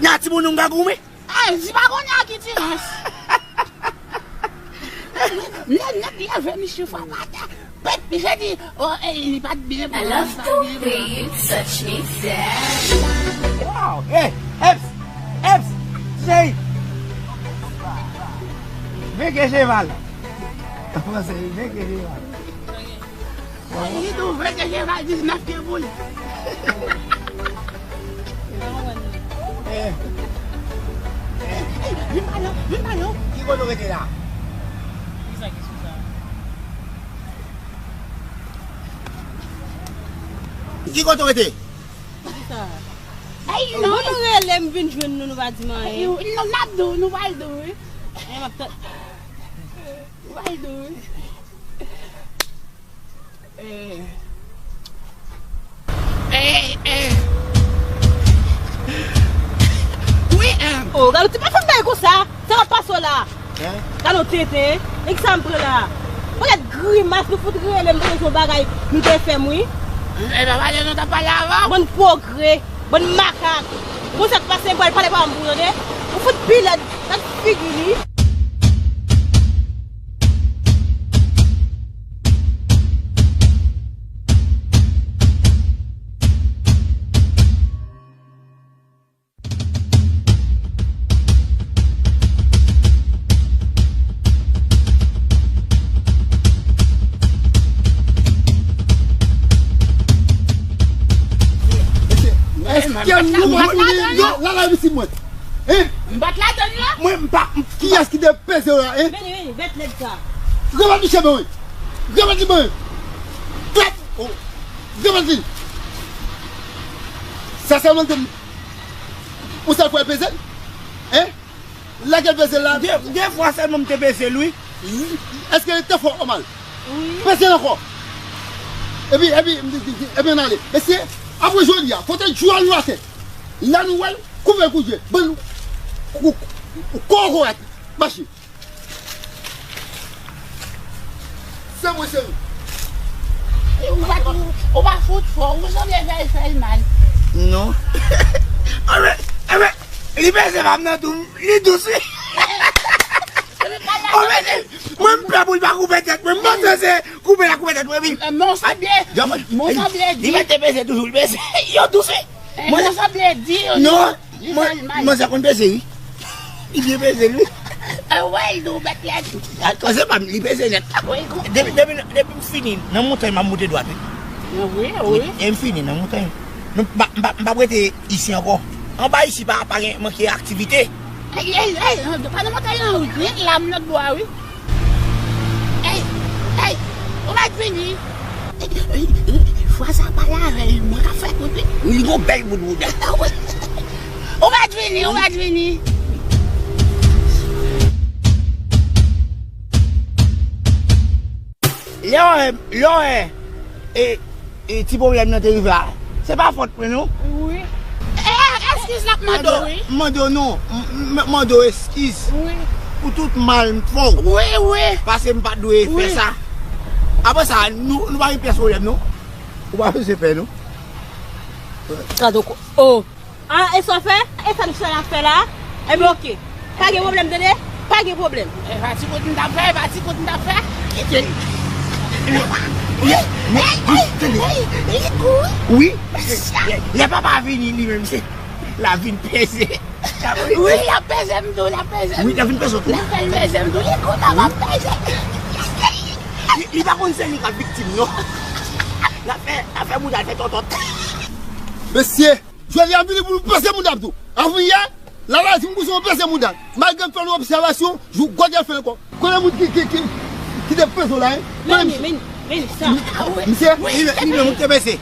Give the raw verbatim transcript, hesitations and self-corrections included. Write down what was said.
A timoun ou m ka goumen? Ay, si pa konnen a ki ti rans. Nèg, nèg leve misye frape atè. Pèt, misye di, oh, eh, li pa t byen pran, li pa t byen pran. Wow, eh, eps, eps, cheri. Veke cheval. An fransè, veke cheval. Li tou veke cheval diznèf pye pou li. Eh. Eh, vin pale, vin pale. Ki kote w rete la? Kisa kesyon sa? Ki kote w rete? Kisa? Ay, non. Bon, nou rele m vin jwenn nou, nou pa di m anyen. Non, n ap di w, nou pral di w, wi. Eh, m ap tann. Nou pral di w, wi. Eh. Eh, eh. Wi, eh. Oh, gade, ti pa fè m bagay konsa. Sa k ap pase w la? Hein? Gade yon tenten. E kisa m pran la? Pakèt grimas nou fout rele m, tankou se yon bagay nou te fè m, wi. Eh, pa pale non, t ap pale avan. Bann pwogrè, bann makak. Bon, sa k pase, m pral pale pa m pou tande. Ou fout pi lèd, gad figi li. Èske nou konn yo la la isit mwen? Hein? M pa t ladann la. Mwen m pa, kiyès ki te peze w la, hein? Vini, vini, bèt nèg sa. Remèt li cheve mwen. Remèt li mwen. Tèt. Oh. Remèt li. Sa sèlman te, ou sèl fwa peze l? Hein? Lè ke l peze l la. De, de fwa sèlman m te peze l, wi. Èske l te fò ou mal? Wi. Peze l ankò. Epi, epi, epi ann ale. Mesye, apre jodi a, fò te djòl nou atè. Lè nou wè l, koupe l kout je. Ban l kou, kou, kou, kou, mache. Se mwen, se nou. Ou pa, ou, ou pa fout fò. Ou sanble fè l, fè l mal. Non. Anben, anben, li peze pa m nan tou, li dous, wi. Anben, mwen, m pè pou l pa koupe tèt mwen. M panse se koupe l ap koupe tèt mwen, wi. Men w sanble, men w sanble di. Li mèt te peze toujou, li peze. Yo dous, wi. Mwen sanble di yo. Non, li fè l mal. Manzè konn peze, wi. Li byen peze, wi. E wè l dou bèt lèd. A, koze pa m, li peze nèt. Depi, depi, depi m fini nan montay, m ap monte dwat, wi. Wi, wi. Wi, e m fini nan montay. M pa, m pa, m pa p rete isi ankò. Anba isi pa, pa gen manke aktivite. Ey, ey, ey, pa nan montay nan, wi. Gen lam lòt bò a, wi. Ey, ey, ou mèt vini. Ey, ey, ey, fwa sa pale avè l, mwen ka fè kout, wi. Wi, li gon bèl bout bouda. Ou mèt vini, ou mèt vini. Lè w wè, lè w wè, e, e, ti pwoblèm nan te rive a, se pa fòt mwen, non. Wi. E, eskiz n ap mande w, wi. M mande w non. M, m, m mande w eskiz. Wi. Pou tout mal m fè w. Wi, wi. Paske m pa t dwe fè sa. Apre sa, nou, nou pa gen pyès pwoblèm, non. Ou pa bezwen pè, non. Gade w ko-, oh. Ah, e sa w fè? E sa nou chita la ap fè la? Ebyen, oke. Pa gen pwoblèm, tande? Pa gen pwoblèm. E pa ti kout m t ap fè, e pa ti kout m t ap fè. Kite l. Ey, ey, ey, ey, li kouri. Wi. Lè, lè papa vini, li menm se, l ap vin peze. Wi, l ap peze m tou, l ap peze m. Wi, l ap vin peze w tou. L ap vin peze m tou, li kouri, l ap peze. Li, li pa konn se li k ap viktim, non. L ap fè, l ap fè bouda l fè tòtòt. Mesye, jodi a m vini pou nou peze mouda m tou. Avan yè, Lala di m konsa w peze mouda l. Malgre m fè l yon obsèvasyon, jou gòdye l fè l ankò. Kote moun ki, ki, ki, ki te peze w la, hein? Kote misye? Men, men, men, men sa. Misye? Li, li menm ou te peze.